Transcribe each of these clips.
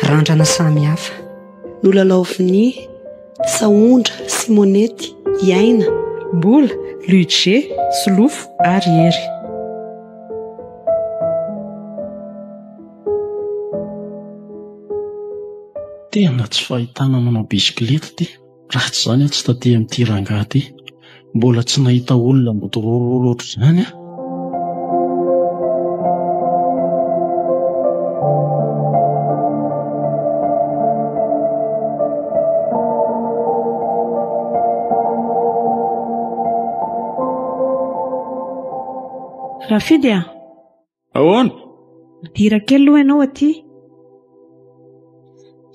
Randrana samihafa. Nolalaovin'i Sahondra sy Monety, Iaina. Mbola, Luger, Solofo ary Hery. Tena tsy fahitana manao bisikileta ity. Raha tsy izany aho tsy taty amin'ity rangahy ity. Mbola tsy nahita olona mbotorororo ohatr'izany aho. Rafidy a! Ahoana? Midira kely aloha ianao aty.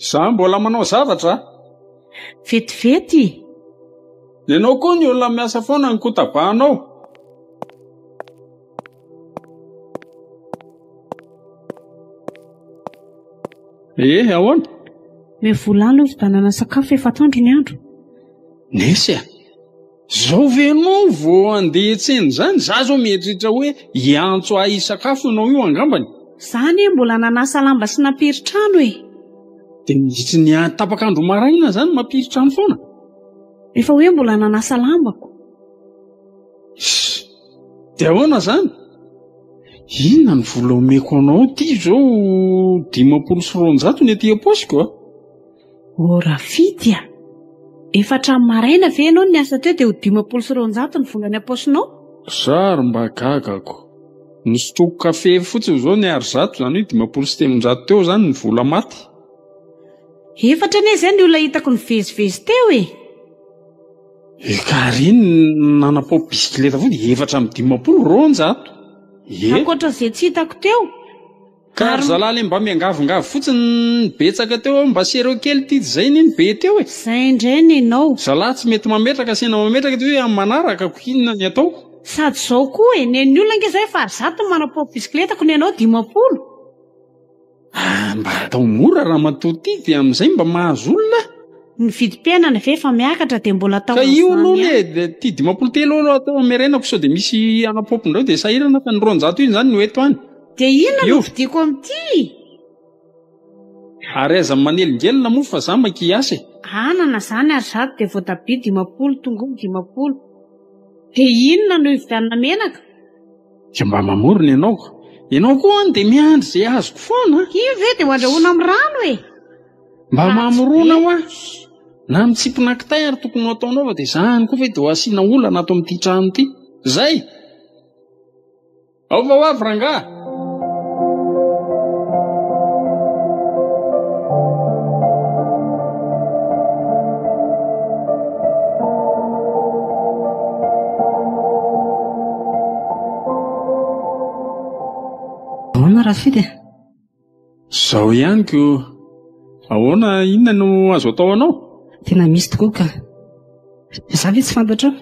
Za mbola manao zavatra a! Vetivety! Ianao koa ny olona miasa foana no kotabahanao. Eh, ahoana? Omeo vola aloha hividianana sakafo efa atoandro ny andro. Nesy a! Zao ve ianao vao handeha hiantsena izany? Za zao mieritreritra hoe hiantso ahy hisakafo ianao io angambany. Za anie mbola nanasa lamba sy nampiry trano e! Dia misy ny tapak'andro maraina izany mampiry trano foana? Efa hoe mbola nanasa lambako. Ssss! Dia ahoana izany? Inona ny vola omeko anao ity izao 250 ny aty am-paosiko a? Oh Rafidy a! Efa hatramin'ny maraina ve ianao no niasa teo dia ho 250 ny vola any am-paosinao? Zary mba gagako. Nisotroako kafe fotsiny izao ny ary zato, izany hoe 350 teo izany ny vola maty. Efatra anie izay ny olona hitako nivezivezy teo e! E ka ary iny nanapao bisikileta fotsiny, 254. Ie. Ankoatra izay tsy hitako teo. Ka ry zalahy le mba miangavingavy fotsiny ny betsaka teo aho mba sereo kely ty zay anie ny be teo e! Zay indray nenao. Zalahy tsy mety mametraka asiana mametraka ty hoe amin'ny manaraka ko inona ny ataoko? Sady zao koa e, nen'ny olona ange zay efa ary zato ny manam-paopy bisikletako nenao 50. Ah mba atao mora ramatoa ty dia amin'izay mba mahazo olona. Ny vidim-piainana ve efa miakatra dia mbola atao Ka io an'izany aloha ihany? e, dia ty 53 aloha atao amerenako sao dia misy hanam-paopy indray dia sahirana fa ny 200 io izany no eto any. Dia inona no Io. vidiako amin'ity? Ary aza manelingelina moa fa za maika hiasa e. Anana izany ary zato dia voatabia 50, tongolo 50. Dia inona no hividianana menaka? Dia mba mamorona ianao ko. Ianao koa any dia miandry izay azoko foana. Io ve dia ho andrahoina amin'ny rano e? Mba Ratsy mamorona be. hoa. Na mitsimpona kitay ary tokony ho ataonao fa dia zany koa ve dia ho asiana olana ato amin'ity trano ity. Zay! Ao fa ho avy rangaha! Ahoana Rafidy e? Zao ihany ko. Ahoana, inona no azo atao anao? Tena misy tokoa ka. Za ve tsy fantatrao?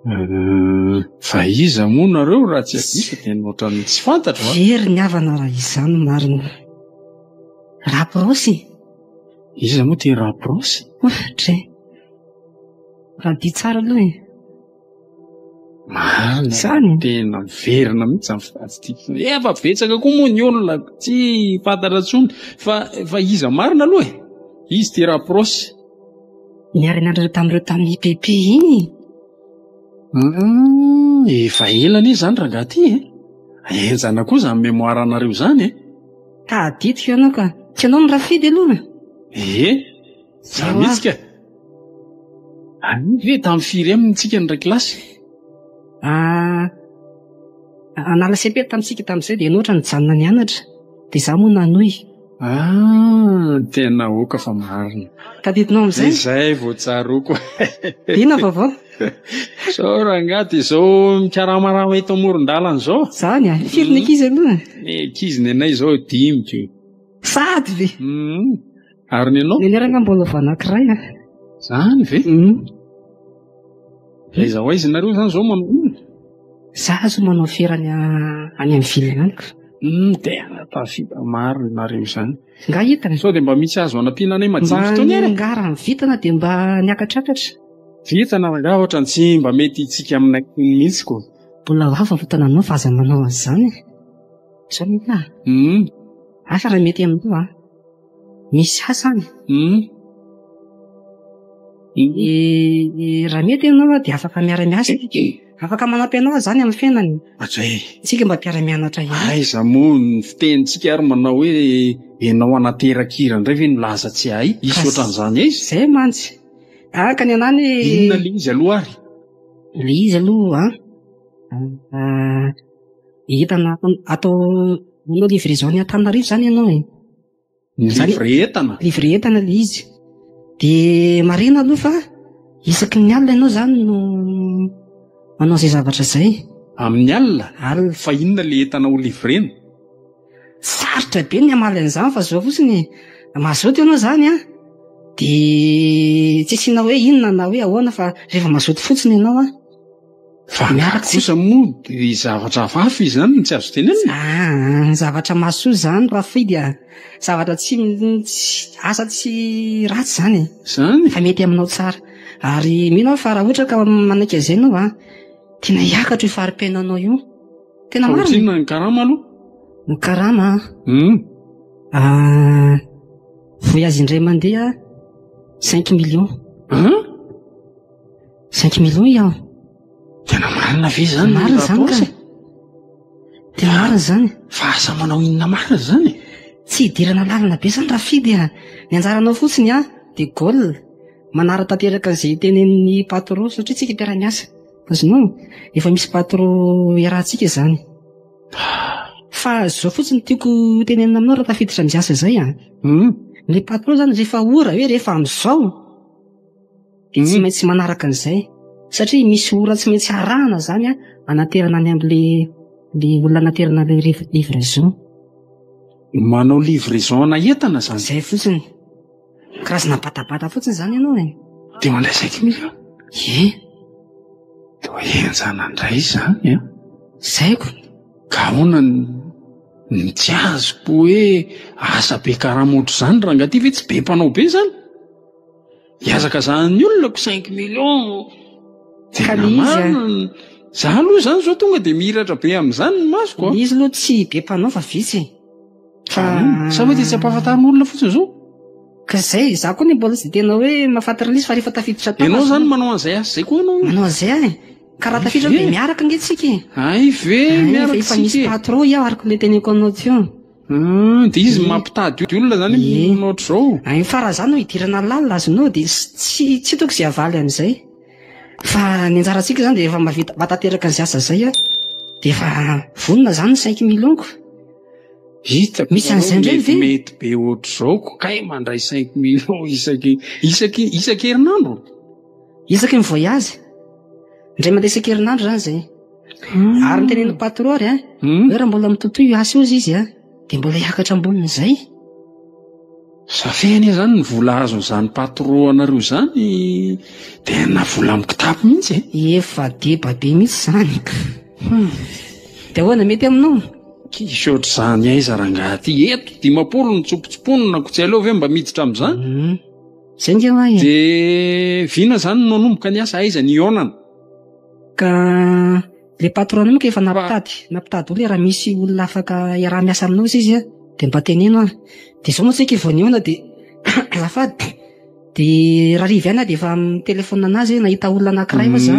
Euh, fa iza moa nareo raha tsy adika tena ohatran'ny tsy fantatro a. Very ny havana raha izany marina. Raprosy. Iza moa ty Raprosy? Ohatra e. Tadidio tsara aloha e. Marina. Zany. Tena miverina mihitsy zany fitadidiana. Efa betsaka koa moa ny olona tsy fantatra intsony fa fa iza marina aloha e? Izy ty Raprosy. Niara-nianatra tamin'ireo tamin'ny IPP iny. Hum, efa ela anie izany rangahy ty e. Henjana koa izany mémoire anareo izany e. Tadidiko ianao ka. Tsy ianao no Rafidy aloha. Ie, za mihitsy ka. Any ve tamin'ny firy aminy tsika niray kilasy? Ah, hanala cepe tamintsika tamin'izay dia ianao ohatra nijanona nianatra dia izaho moa nanohy. Ah, tena aoka fa marina. Tadidinao amin'izay? Izay vao tsaroako. Inona vaovao? Zao rangahy dia izao mikaramarama eto amoron-dalana izao. Zany ah, firy ny ankizy aloha? Ny ankizy ny anay izao dimy ko. Sady ve? Mm. Ary ny anao? Ny anay rangahy mbola vao anankiray ah. Zany ve? Mm. Aiza ho aiza nareo zany zao manao inona? Za azo manao fiera any any amin'ny ville any ko. Hum, tena tafita marina nareo izany. Nga hitany? Sao dia mba misy azo anampiana anay madinika itony ary e? Nga raha ny vintana dia mba niakatrakatra. Vintana rangahy ohatrany tsy mba mety hitsika aminay itony mihitsy ko. Mbola ho avy ny fotoananao fa aza manao an'izany e. Zao mety ah. Hum. Asa raha mety aminao ah. Misy asa any. Hum. Raha mety ianao dia afaka miara-miasa. Afaka manampy anao aho izany amin'ny fiainana. Atray. Tsika mba mpiara-mianatra ihany. Aiza moa ny fitenintsika ary manao hoe ianao anaterakira indray ve no lasa tsy hay? Hisy ohatran'izany aiza? Izay mantsy. Ah, ka ny anah anie. Inona ilay izy aloha ary? Ilay izy aloha an, ah, entana atao manao livraison any Antananarivo izany ianao e. Livre entana? Livre entana ilay izy. Dia marihina aloha fa isaky ny alina ianao izany no manao izay zavatra izay. Amin'ny alina? Alina. Fa inona ilay entana ho livrena? Sarotra be ny hamaly an'izany fa izao fotsiny e. Mazoto ianao izany an, dia tsy asiana hoe inona na hoe ahoana fa rehefa mazoto fotsiny ianao an. Fa angaha kosa moa dia zavatra hafahafa izany no tsy azo tenenina? Ah, zavatra mahasoa izany Rafidy a. Zavatra tsy, tsy, asa tsy ratsy izany e. Izany? Fa mety aminao tsara. Ary mino aho fa raha ohatra ka manaiky an'izay ianao an, tena hiakatra io fari-piainanao io. Tena Fa marina. ohatrinona ny karama aloha? Ny karama an? Hmm. Ah, voyage indray mandeha cinq millions. Hein? Cinq millions iaho. Tena marina ve izany? Marina izany ka. Tena marina izany. Fa asa manao inona marina izany e? Tsy hidirana lalina be izany Rafidy a. Ny anjaranao fotsiny a, dia goal. Manara-tanteraka an'izay tenenin'ny patron satria tsika mpiara-miasa. Azonao? Efa misy patron iarahantsika izany. Fa izao fotsiny tiako tenenina aminao raha tafiditra amin'izay asa izay a. Hmm. Ny patron izany rehefa ora hoe rehefa amin'izao dia tsy maintsy manaraka an'izay. Satria misy ora tsy maintsy arahana izany a, anaterana any amin'le le olona anaterana le livraison. Manao livraison ana entana izany? Izay fotsiny. Karazana batabata fotsiny izany ianao e. Dia mandray cinq millions? Ie. Toa henjana indray izany an. Zaiko. Ka ahoana ny tsy azoko hoe asa be karama ohatr'izany rangahy ity ve tsy be mpanao be izany? Ihazakazahan'ny olona ko cinq millions. Ka Tena le izy a. marina. Za aloha izany izao tonga dia mihiratra be amin'izany ny masoko a. Le izy aloha tsy be mpanao fa vitsy e. Fa sa hoe dia tsy ampahafantarin'olona fotsiny izao? Ka zay, za koa ny mbola tsy tena hoe mahafantatra an'izy fa rehefa tafiditra tao. Ianao zany manao an'izay asa izay koa ianao? Manao an'izay aho e. Ka raha tafiditra dia miaraka ange tsika e. Hay ve, miaraka tsika e. Efa misy patron iaho araka ilay teneniko anao teo. Ah, dia izy mampitady olona zany manao ohatr'izao. Ay, fa raha za no hidirana lalina azonao dia tsy tsy hitako izay havaly an'izay. Fa ny anjarantsika zany dia efa mahavita mahatanteraka an'izay asa izay aho. Dia efa vonona zany ny cinq millions-ko. Hitako Misy an'izay indray ve? Mety be ohatr'izao ko kay mandray cinq millions isaky isaky isan-kerinandro. Isaky ny voyage. Indray mandeha isan-kerinandro zany izay. Ary ny tenenin'ny patron ary an, hoe raha mbola mitotoy io asa io izy an, dia mbola hiakatra ambonin'izay. Safé anie zany ny vola azon'izany patron anareo izany tena vola amin'ny kitapo mihitsy e. Efa deba be mihitsy izany. Dia ahoana mety aminao? Kisy ohatr'izany aiza rangahy ty eto 50 no tsopotsoponina ko tsy aleo ve mba miditra amin'izany? Zay nge hoa e. Dia vina zany no hanomboka ny asa aiza ny hihaonana? Ka le patron anao manko efa nampitady, nampitady olona raha misy olona afaka iaraha-miasa aminao izy izy dia mba teneno aho. Dia izao moa tsika vao nihaona dia azafady dia raha hariva ihany aho dia efa mi-téléphone anazy hoe nahita olona anankiray moa za.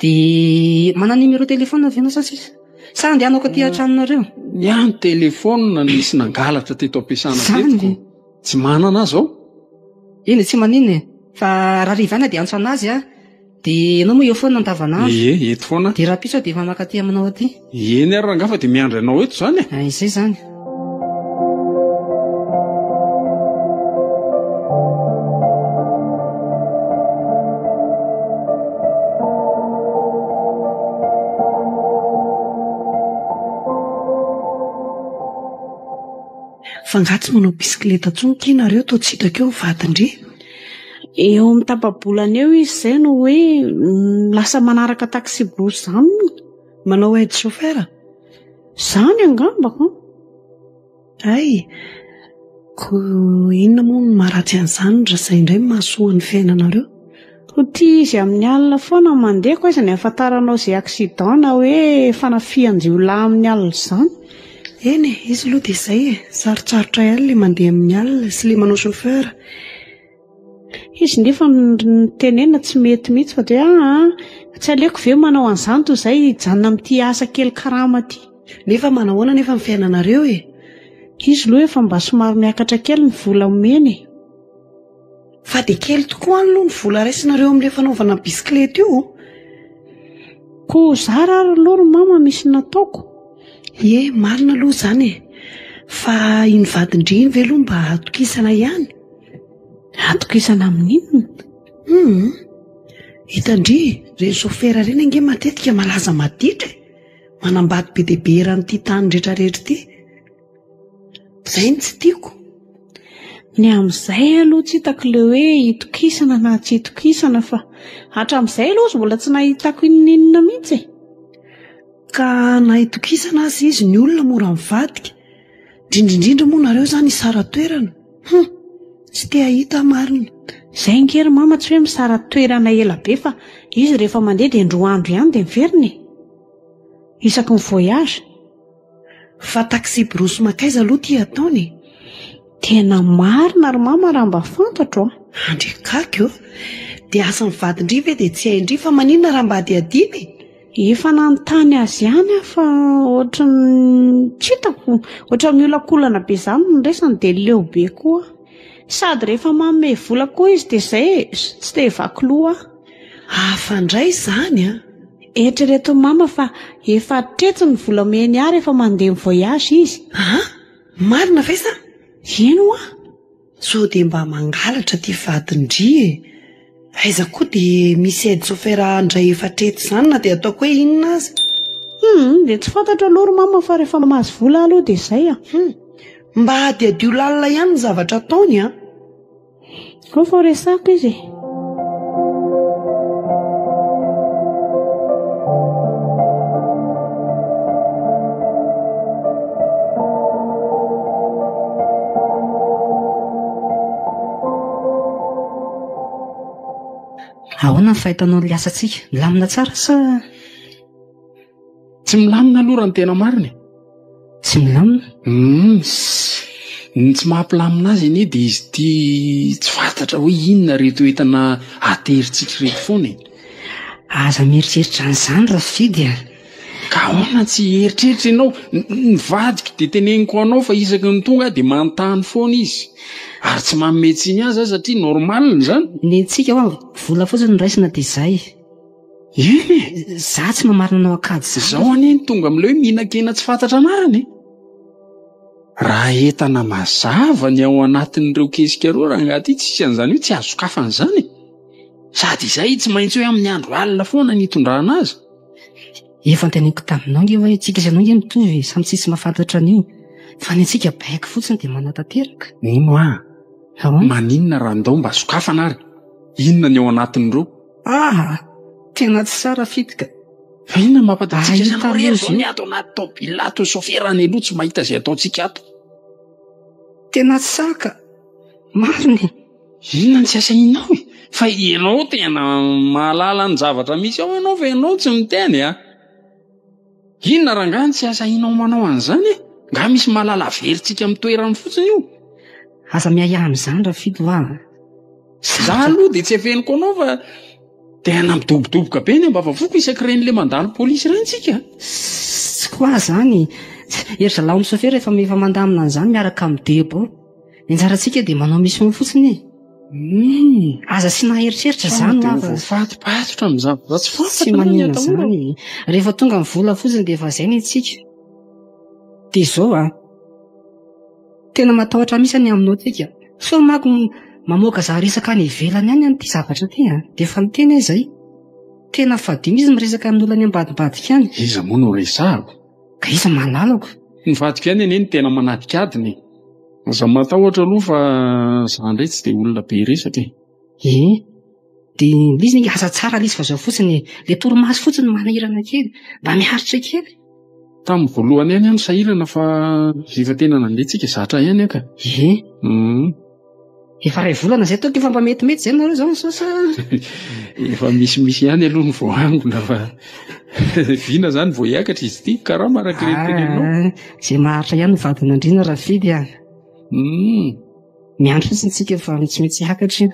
Dia manana numéro téléphone ve ianao sa tsisy? Sa andehanako aty an-tranonareo? Ny ahy ny téléphone nisy nangalatra teto am-piasana Zany teto ko. ve? Tsy manana aho zao. Eny e, tsy maninona e. Fa raha hariva ihany aho dia antso anazy a. Dia ianao moa eo foana andavanandro. Ie, eto foana. Dia rahampitso aho dia efa maka aty aminao aty. Eny ary rangahy fa dia miandry anao eto izany e. Ah, izay izany. Fa angaha tsy manao bisikileta intsony ity nareo toa tsy hitako eo ny vadin-dry? Eo amin'ny tapa-bolana eo izy izay no hoe lasa manaraka taxi-brousse izany hono. Manao aide chauffeur? Izany angamba an! Hay! Koa inona moa no maharatsy an'izany raha izay indray no mahasoa ny fiainanareo? Ho tia izy amin'ny alina foana mandeha ko aiza ny ahafantaranao izay accident na hoe fanafihan-jiolahy amin'ny alina izany? Eny e, izy aloha dia izay e, sarotsarotra ihany ilay mandeha amin'ny alina sy ilay manao chauffeur. Izy nefa ny tenenina tsy mety mihitsy fa dia hoe aa tsy aleoko ve manao an'izany toy izay hijanona amin'ity asa kely karama ity. Nefa manahoana nefa ny fiainanareo e? Izy aloha efa mba somary miakatra kely ny vola omeny e. Fa dia kely tokoa any aloha ny vola raisinareo amin'ilay fanaovana bisikileta io. Koa zara ary aloha ry mama misy nataoko. Ie, marina aloha izany e. Fa iny vadin-dry iny ve aloha mba atokisana ihany? Atokisana amin'inona? Hum. Hitan-dry, ireny sofera ireny ange matetika malaza maditra e. Manambady be dia be eran'ity tany rehetrarehetra ity. Izay no tsy tiako. Ny amin'izay aloha tsy hitako ilay hoe itokisana na tsy itokisana fa hatramin'izay aloha izy mbola tsy nahitako inon'inona mihitsy e. Ka na itokisana aza izy ny olona mora mivadika. Indrindra indrindra moa nareo izany hisara-toerana. Hum! Tsy te hahita aho marina. Izay ange ry mama tsy hoe misara-toerana ela be fa izy rehefa mandeha dia indroa andro ihany dia miverina e. Isaky ny voyage. Fa taxi-brousse mankaiza aloha ity ataony e? Tena marina ry mama raha mba fantatro a! Andry gaga ô! Dia asan'ny vadin-dry ve dia tsy hain-dry fa maninona raha mba hadihadiana e? Efa nanontany azy ihany aho fa ohatran'ny tsy hitako, ohatran'ny miolakolana be izany ny resany dia leo be koa aho. Sady rehefa manome vola koa izy dia izay e, tsy te hivaky loha aho. Hafa indray izany an! Eritrereto mama fa efa hatretsy ny vola omeny ahy rehefa mandeha mi-voyage izy. An! Marina ve sa? Eny hoa! Sao dia mba mangalatra ity vadin-dry e! Aiza koa dia misy aide chauffeur handray efa hatretsy izany na dia ataoko hoe inona aza. Hum, dia tsy fantatro aloha ry mama fa rehefa mahazo vola aho aloha dia izay a. Hum, mba hadihadio lalina ihany ny zavatra ataony an! Ao fa resako izy e. Ahoana ny fahitanao ny asantsika? Milamina tsara sa? Tsy milamina aloha raha ny tena marina e. Tsy milamina? Hum, ny tsy mampilamina azy anie dia izy ity tsy fantatra hoe inona ireto entana aterintsika ireto foana e. Aza mieritreritra an'izany Rafidy a. Ka ahoana tsy hieritreritra ianao? Ny vadiko dia teneniko anao fa isaky ny tonga aho dia manontany foana izy. Ary tsy manome tsiny azy aho satria normal izany. Ny antsika hoa vola fotsiny no raisina dia izay. Eny e! Za tsy mamarina anao akady zany. Zao anie no tonga amin'ilay hoe mihinan-kena tsy fantatra anarana e! Raha entana mazava ny ao anatin'ireo kesika ireo rangahy ity tsisy an'izany hoe tsy azo sokafana izany e! Sady izay tsy maintsy hoe amin'ny andro alina foana ny hitondrana azy. Efa noteneniko taminao nge hoe tsika sy ianao nge mitovy e, samy tsisy mahafantatra an'io. Fa ny antsika baiko fotsiny dia manatanteraka. Mino aho. Ahoana? Maninona raha ndao mba sokafana ary? Inona ny ao anatin'ireo? Ah! Tena tsy tsara Fidy ka. Fa inona no mampatahotra Ahita anao rery loza zao ny ato anaty tôbila ato, ny sôfera any aloha tsy mahita izay ataontsika ato. Tena tsy sahy ka. Marina e. Inona no tsy asahinao e? Fa ianao tena mahalala ny zavatra misy ao ianao fa ianao tsy miteny a. Inona rangahy no tsy asahinao manao an'izany e? Nga misy mahalala averintsika amin'ny toerany fotsiny io? Aza miahiahy amin'izany Rafidy hoa. Za aloha dia tsy afeniko anao fa tena midobodoboka be ny ambavafoko isaky ireny le mandalo polisy ireny tsika. Tsy quoi zany. Ery zalahy amin'ny sofera efa efa mandamina an'izany miaraka amin'ny debo. Ny anjarantsika dia manao mission fotsiny e. Hmm. Aza asiana eritreritra zany Dia hoa fa voafatopatotra amin'ny zavatra tsy tsy fantatra aloha ny maninona atahorana. zany. Rehefa tonga ny vola fotsiny dia efa zay ny antsika. Dia izao a. Tena matahotra mihitsy ny aminao tsika. Sao manko mamoaka za resaka any ivelany any an'ity zavatra ity a. Dia efa niteny aho izay. Tena fadio mihitsy miresaka amin'olona any ambadimbadika any. Iza moa no resahako? Ka iza mahalalako? Ny vadiko ihany anie no tena manadikadina e. Aza matahotra aloha fa za indray tsy dia olona be resaka e. Ee. Dia ilay izy asa tsara ilay izy fa zao fotsiny e. Ilay torimaso fotsiny no manahirana kely. Mba miaritra kely. Tamin'ny voalohany ihany aho no sahirana fa rehefa tena nandeha tsika zatra ihany aho ka. Ie. Efa iray volana izay toky efa mba metimety izay nareo izany sa sa? Efa misimisy ihany aloha ny voaangona fa vina izany vao hiakatra izy ity karama araka ilay teneninao. Ah, izay maharitra ihany ny vadin'andriana Rafidy a. Miandry fotsiny tsika fa tsy maintsy hiakatra io.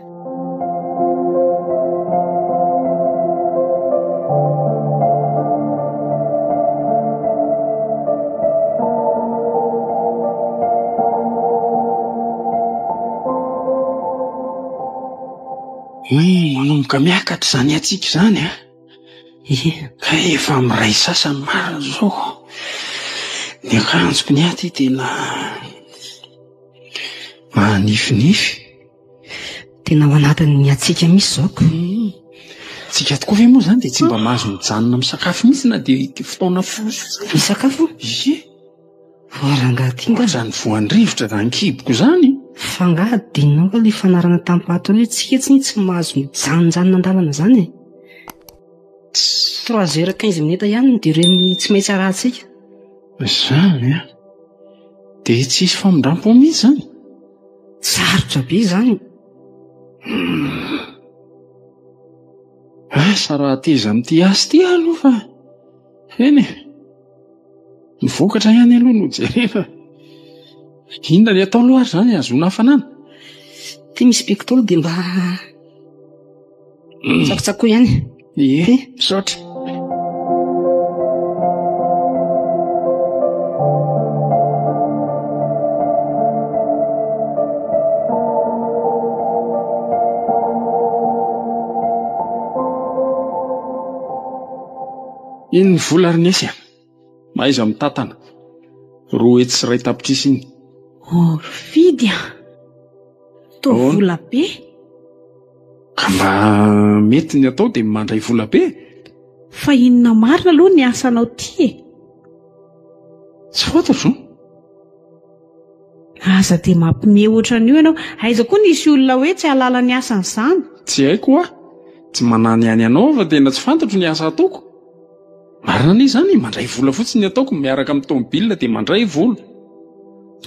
Hum, manomboka miakatra izany hatsiaka izany a. Ie. Ka efa miray sasany marina izao. Ny akanjoko ny aty tena Manifinify. Tena ao anatin'ny hatsiaka mihitsy izao ko. Tsika tokoa ve moa izany dia tsy mba mahazo mijanona misakafo mihitsy na dia fotoana fohy fotsiny. Misakafo? Ie. Fa rangahy ty nga. Ohatran'ny voan-drivotra izany kiboko izany. Fa angaha adinonao nga ilay fanarana tamin'ny hoe tsika tsy tsy mahazo mijanonjanona an-dalana izany e? Trois heures quinze minutes ihany ny durée ny tsy maintsy arahantsika. Izany an? Dia tsisy famindram-po mihitsy izany? Sarotra be izany. Asa raha teza amin'ity asa ity aho aloha fa eny e. Ny vokatra ihany aloha no jerena. Inona ny atao aloha ary izany hahazoana hafanana? Ity misy pectol dia mba Tsakotsakoy ihany. Ie, misaotra. Iny ny vola ry Nesy a. Mahaiza mitantana. 201 tapitrisa iny. Oh, Fidy a. Toa vola be. Ka mba mety ny atao dia mandray vola be. Fa inona marina aloha ny asanao ty e? Tsy fantatro. Aza dia mampime ohatran'io ianao. Aiza koa nisy olona hoe tsy hahalala ny asany izany? Tsy haiko hoa. Tsy manany ihany anao fa tena tsy fantatro ny asa ataoko. Marina anie izany e, mandray vola fotsiny ny ataoko, miaraka amin'ny tomobile dia mandray vola.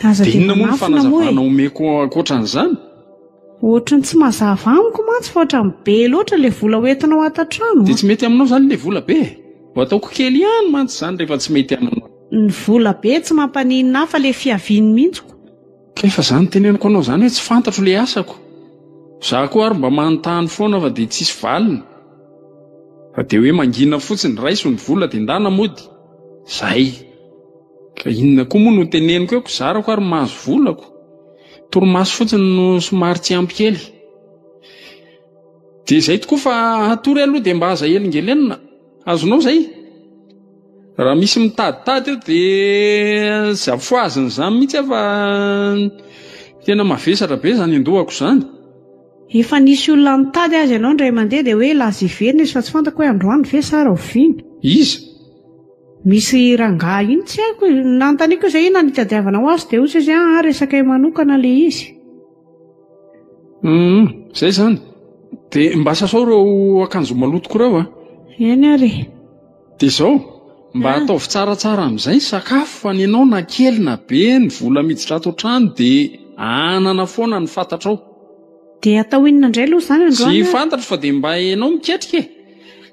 Aza Dia dia inona moa ny manafina moa e. fanazavana omeko ankoatran'izany? Ohatran'ny tsy mazava amiko mantsy fa ohatran'ny be loatra ilay vola hoentinao ato an-trano Dia a. tsy mety aminao izany ilay vola be e? Ho ataoko kely ihany mantsy izany rehefa tsy mety aminao. Ny vola be tsy mampaninona ahy fa ilay fiaviany mihitsy ko. Kay fa izany teneniko anao izany hoe tsy fantatro ilay asako. Za koa ary mba manontany foana fa dia tsisy valiny. Fa dia hoe mangina fotsiny, raiso ny vola dia ndana mody. Zay. Ka inona koa moa no teneniko eo ko zarako ary mahazo volako. Torimaso fotsiny no somary tsy ampy kely. Dia izay tokoa fa hatory aloha dia mba aza helingelenina. Azonao izay? Raha misy mitaditady eo dia zafohazina izany mihitsy aho fa tena mavesatra be izany an-dohako izany. Efa nisy olona nitady azy ianao indray mandeha dia hoe laza hiverina izy fa tsy fantako hoe androany ve sa rahoviana. Iza? Misy rangahy iny tsy haiko e, nanontaniako izy hoe inona no itadiavanao azy dia hoy izy hoe aa resaka manokana ilay izy. Hum, zay izany. Dia mba sasao ireo akanjo malotoko ireo a. Eny ary e. Dia izao, mba ataovy tsaratsara amin'izay ny sakafo fa ny anao na kely na be ny vola miditra ato an-trano dia anana foana ny fantatrao. Dia atao inona indray aloha izany androany Tsy a? fantatro fa dia mba ianao miketrika e.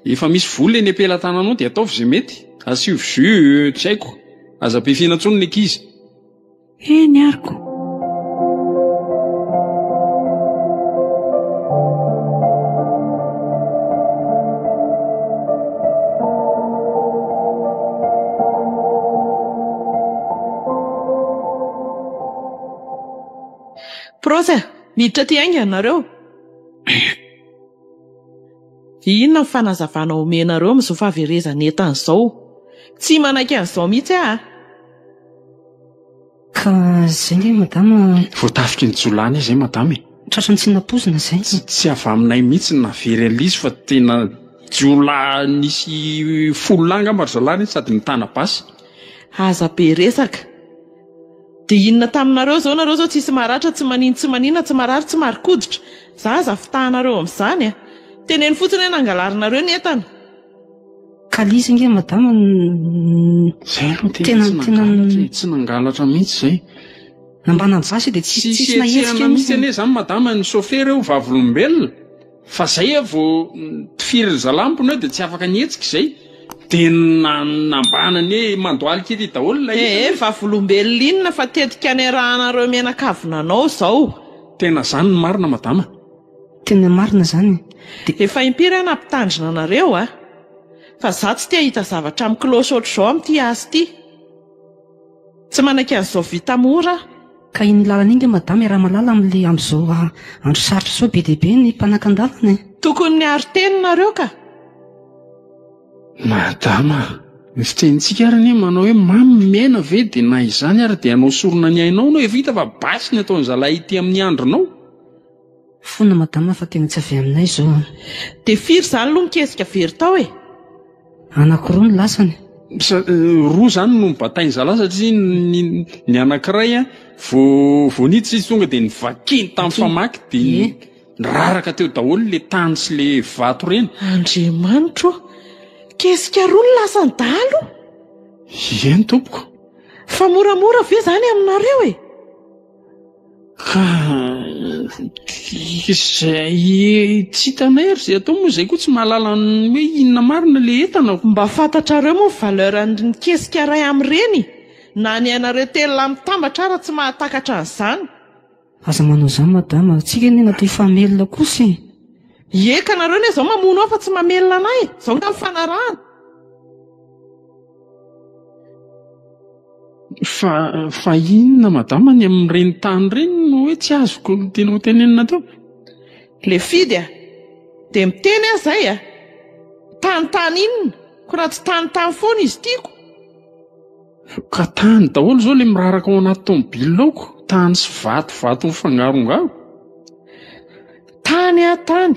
Efa misy vola eny am-pelatananao dia ataovy izay mety. Asio jus, tsy haiko. Aza be fihinana intsony ny ankizy. Eny ary ko. Prose a! Miditra aty haingana nareo. Inona ny fanazavana omenareo amin'izao fahaverezana entana izao? Tsy manaiky an'izao mihitsy aho a! Ka zay nge madama. Voatafiky ny jiolahy anie zay madama e. Tratran'ny tsy nampoizina zay. Tsy avy aminay mihitsy ny nahavery an'ilay izy fa tena jiolahy nisy folo lahy angamba ry zalahy ireny sady nitana basy. Aza be resaka. Dia inona taminareo izao nareo izao tsisy maratra tsy manino tsy manina tsy marary tsy marikoditra. Za aza fitahanareo amin'izany a. Teneno fotsiny hoe nangalarinareo ny entana. Kalisy ange madama Zay aloha tena tsy nangalatra e, tsy nangalatra mihitsy zay. Nambanan'ny basy dia tsisy tsisy nahetsika mihitsy anie zany madama ny chauffeur eo vavolombelona fa zay a vao tifirin'ny zalampony eo dia tsy afaka nihetsika izay dia nambanany hoe mandohalika ery daholo ilay izy. Ee, vavolombelona inona fa tetika niarahanareo mianakavy nanao izao. Tena zany ny marina madama. Tena marina zany e. Dia efa impiry aho nampitandrina anareo a! Fa za tsy te hahita zavatra mi-cloche ohatr'izao amin'ity asa ity. Tsy manaiky an'izao vita mora aho. Ka iny lalana iny nge madama iaraha-malala amin'le amin'izao andro sarotra izao be dia be ny mpanakan-dalana e. Tokony niaro teny nareo ka. Madama, ny fitenintsika ary anie manao hoe mamy ny miaina ve dia na izany ary dia hanao sorona ny ainao anao efa hita fa basy ny ataon'zalahy ity amin'ny andronao. Fona madama fa tena tsy avy aminay izao an. Dia firy izany aloha ny kesika very tao e? Anakiroa ny lasany. Roa izany no nobatain'ny zalahy satria ny ny anankiray an vao vao niditra izy tonga dia novakiny tamin'ny famaky dia niraraka teo daholo ilay tany sy ilay vato ireny. Andriamanitro ô! Kesika roa ny lasan'ny dahalo? Eny tompoko. Fa moramora ve izany aminareo e? Ka izay tsy hitanay ary izay atao moa izay koa tsy mahalala ny hoe inona marina ilay entana. Mba fantatrareo moa ny valeur ny kesika iray amin'ireny? Na ny anareo telolahy mitambatra ara tsy mahatakatra an'izany. Aza manao izany madama, tsika anie natao hifamelona kosa e. Ie ka nareo anie zao mamono ahy fa tsy mamelona anay e, zao nga nifanarahana. Fa fa inona madama ny amin'ireny tany ireny no hoe tsy azoko ny tianao tenenina teo? Le fidy a! Dia miteny aho izay a! Tany tany inona? Ko raha tsy tany tany foana izy tiako. Ka tany daholo izao le miraraka ao anaty tomobile ao ko, tany sy vato vato mifangarongaro. Tany a tany,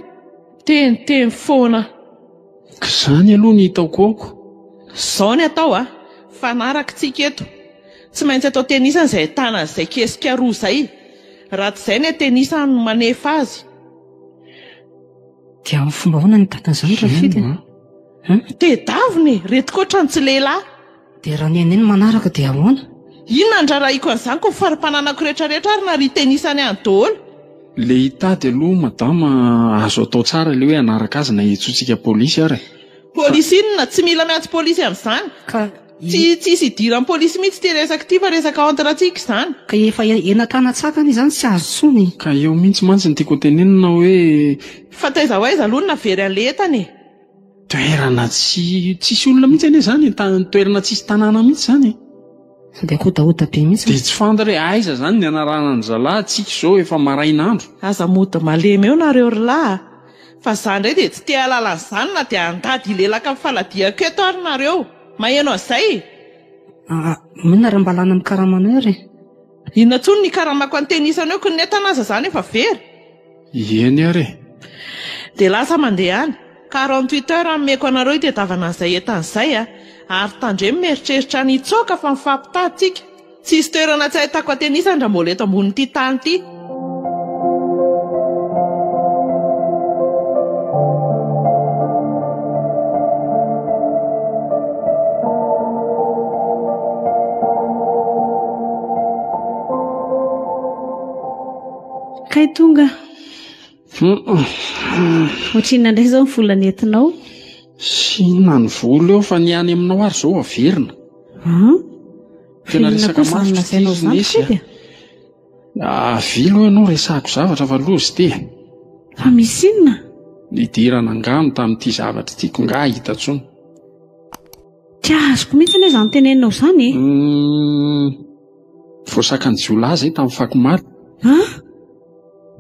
teniteny foana. Ka zany aloha ny hitako aoko. Zao ny atao a! Fanaraka tsika eto. Tsy maintsy atao tenisany izay ahitana an'izay kesika roa izay. Raha tsy izay ny tenisany no manefa azy. Dia amin'ny fomba ahoana no hitantana izany Rafidy a? Tedavina e! Reto koa ohatran'ny tsy lehilahy. Dia raha ny anay no manaraka dia ahoana? Inona no rarahiko an'izany ko fari-pananako rehetra rehetra ary na ry tenisany any daholo. Le hitady aloha madama azo atao tsara le hoe hanaraka azy na hiantsoantsika polisy ary e. Polisy inona? Tsy mila miantso polisy amin'izany. Ka Tsy tsisy idiran'ny polisy mihitsy ity resaka ity fa resaka entre antsika izany. Ka efa ena-tanan-tsakana izany tsy azo intsony. Ka eo mihitsy mantsy no tiako hotenenina hoe. Fa taiza ho aiza aloha no nahavery an'le entana e? Toerana tsy tsisy olona mihitsy anie izany e, toerana tsisy tanàna mihitsy izany e. Sady akodahoda be mihitsy. Dia tsy fantatra hoe aiza izany ny anarana an-dry zalahy, tsika izao efa maraina andro. Aza mody malemy eo nareo ry lahy a! Fa za ndray dia tsy te hahalala an'izany na dia handady hilelaka amin'ny faladiako eto ary nareo. Maheno an'izay e! Aa, inona raha mba lany amin'ny karamanay ary e? Inona intsony ny karamako antenisany eo ko ny entana aza zany efa very. Eny ary e. Dia lasa mandeha any. 48 heures ameko anareo hitedavana an'izay entana izay a! Ary tandremo mieritreritra ny hitsoaka fa mifampitady tsika. Tsisy toerana tsy ahitako antenisany raha mbola eto ambonin'ity tany ity. Kay tonga. Ohatrinona indray izao ny vola nentinao? Tsy inona ny vola eo fa ny any aminao ary izao averina. Tena resaka mafy ity ry Nesy a. Avia aloha ianao resahako zavatra fa loza ity e. Fa misy inona? Nidirana angano tamin'ity zavatra ity ko nga hita intsony. Tsy azoko mihitsy anie izany teneninao izany e. Voasakan'ny jiolahy izay tamin'ny fakomaly. An?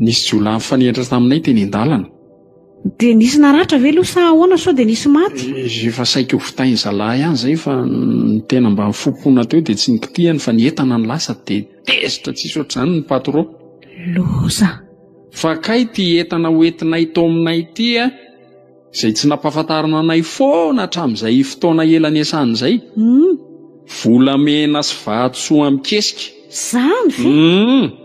Nisy jiolahy nifanehitra taminay teny an-dalana. Dia nisy naratra ve aloha sa ahoana sao dia nisy maty? Efa saika ho vitain'ny zalahy ihany izay fa ny tena mba nifompona teo dia tsy nikitihany fa ny entana no lasa dia tezitra tsisy ohatr'izany ny patron. Loza! Fa kay ity entana hoentinay tao aminay ity a, izay tsy nampahafantarina anay foana hatramin'izay fotoana ela niasana izay. Volamena sy vatosoa mikesika. Izany ve?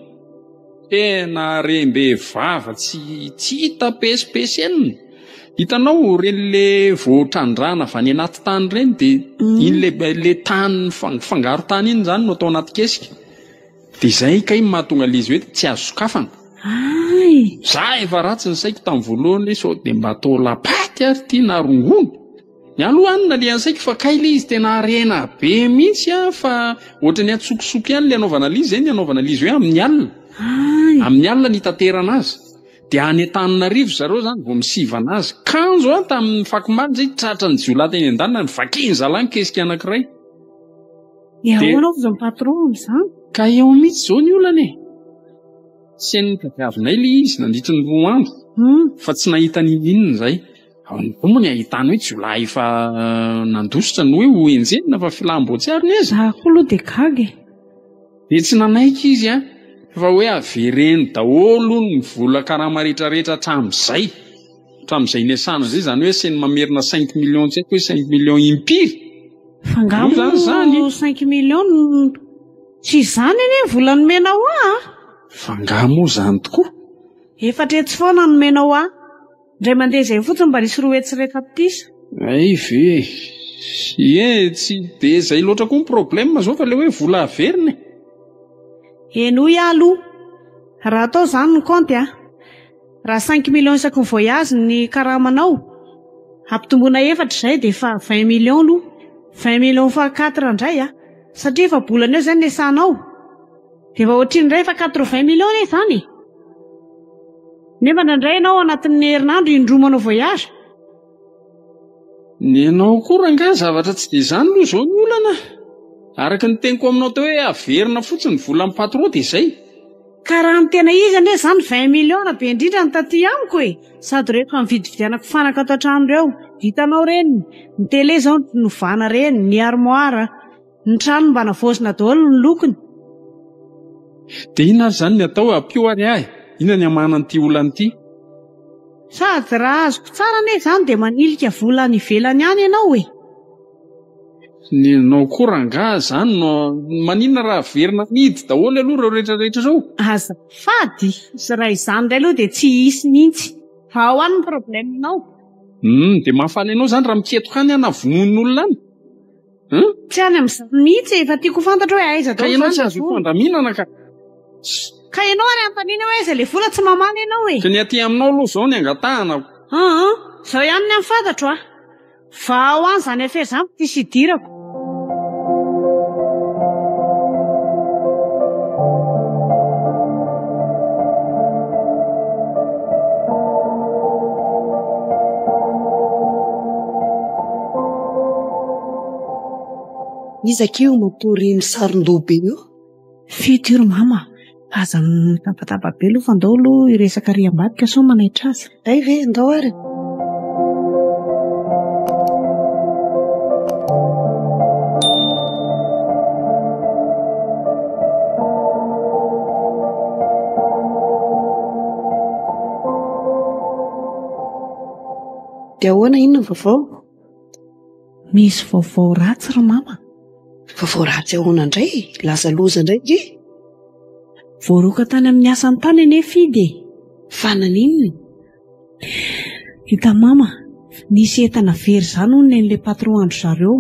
Tena harem-behivava tsy tsy hita pesipesenina. Hitanao ireny le vao trandrahana avy any anaty tany ireny dia iny le le tany mifangaro tany iny izany no atao anaty kesika. Dia izay kay no mahatonga ilay izy hoe tsy azo sokafana. Hay! Za efa ratsy ny saiko tamin'ny voalohany hoe sao dia mba atao lapaty ary ity na rongony. Ny ahy aloha any nalehan'ny saiko fa kay ilay izy tena harena be mihitsy an, fa ohatran'ny antsokosoko ihany ilay anaovana ilay izy, izay ny anaovana ilay izy hoe amin'ny alina. Hay! Amin'ny alina ny hitaterana azy. Dia any Antananarivo zareo izany vao misivana azy. Kanjo an, tamin'ny fakomaly izay tratran'ny jiolahy teny an-danina, novakiany zalahy ny kesika anankiray. Dia ahoana hozy ny patron amin'izany? Ka eo mihitsy izao ny olana e! Tsy hain'ny tadiavinay ilay izy nandritry ny roa andro fa tsy nahita n'inon'inona izahay. Ahoana koa moa ny ahitana hoe jiolahy efa nandositra no hoe ho enjehina fa filam-boatsiary ny azy? Za koa aloha dia gaga e! Dia tsy nanaiky izy an, fa hoe avereno daholo hono ny vola karama rehetrarehetra hatramin'izay. Hatramin'izay niasana izay, izany hoe asainy mamerina cinq millions tsy haiko hoe cinq millions impiry. Fa angaha Moa izany izany? moa cinq millions no tsy izany anie ny vola nomenao ahy a! Fa angaha moa izany tokoa? Efatra hetsy foana no nomenao ahy. Indray mandeha izay fotsiny mba nisy 200 tapitrisa. Hay ve e! Ie, tsy dia izay loatra koa ny problème izao fa ilay hoe vola averina e! Henoy aho aloha. Raha atao izany ny kaonty a! Raha cinq millions isaky ny voyage ny karamanao, ampitomboina efatra izay dia efa vingt millions aloha. Vingt millions fois quatre indray a! Satria efa-bolana eo izay no niasanao. Dia efa ohatrinona indray efa quatre-vingts millions anie izany e! Nefa indraindray ianao ao anatin'ny herinandro indroa manao voyage. Ny anao koa rangahy zavatra tsy dia izany aloha izao ny olana. Araka ny teniko aminao teo hoe averina fotsiny ny volan'ny patron dia izay. Ka raha ny tena izy anie izany 20 millions raha be indrindra ny taty amiko e! Sady ireo efa nividividianako fanaka ato an-trano ireo, hitanao ireny, ny télé izao novana ireny, ny armoire, Ny trano mba navaozina daholo ny lokony. Dia inona ary izany ny atao? Ampio ary ahy. Inona ny hamahana an'ity olana ity? Sady raha azoko tsara anie izany dia manilika vola any ivelany any ianao e! Ny anao koa rangaha izany no maninona raha averina amidy daholo aloha ireo rehetra rehetra ireo? Azafady, raha izany indray aloha dia tsy hisy mihitsy. Fa ao any ny problème-nao. Hum, dia mahafaly anao izany raha miketoka any aho na vonoin'olona any? Hum? Tsy any amin'izany mihitsy e, efa tiako ho fantatra hoe aiza Ka daholo ianao izany tsy ilay azo vola. ifandaminana ka. Ka ianao ary anontaniana hoe aiza ilay vola tsy mamaly ianao e. Ka ny aty aminao aloha izao ny angatahana. Aa, izao ihany ny any fantatro a. Vao any izany affaire izany fa tsisy idirako. Iza akia io matory misaron-doha be io? Fito io ry mama a! Aza mitabataba be aloha fa ndao aloha hiresaka ary ambadika sao manaitra azy. Hay ve? Ndao ary. Dia ahoana inona ny vaovao? Misy vaovao ratsy ry mama. Vaovao ratsy ahoana indray? Laza loza indray nge. Voaroaka tany amin'ny asany tany anie Fidy e. Fa naninona? Hita mama, nisy entana very izany hono nen'ilay patron an-dry zareo.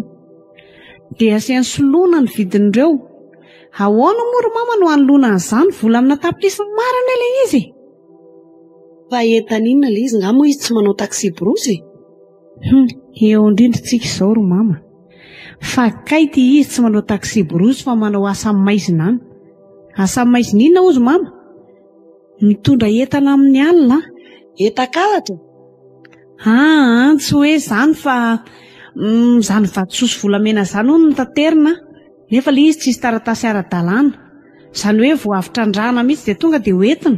Dia asiany soloina ny vidin'ireo. Ahoana moa ry mama no hanoloana an'izany vola amina tapitrisa maro anie ilay izy e? Fa entana inona ilay izy? Nga moa izy tsy manao taxi-brousse e? Hum, eo indrindra tsika izao ry mama. Fa kay ity izy tsy manao taxi-brousse fa manao asa maizina any. Asa maizina inona hozy mama? Mitondra entana amin'ny alina. Entan-kalatra? Aa, tsy hoe izany fa mm, izany vatosoa sy volamena izany hono no taterina nefa ilay izy tsisy taratasy ara-dalàna. Izany hoe vao avy trandrahana mihitsy dia tonga dia hoentina.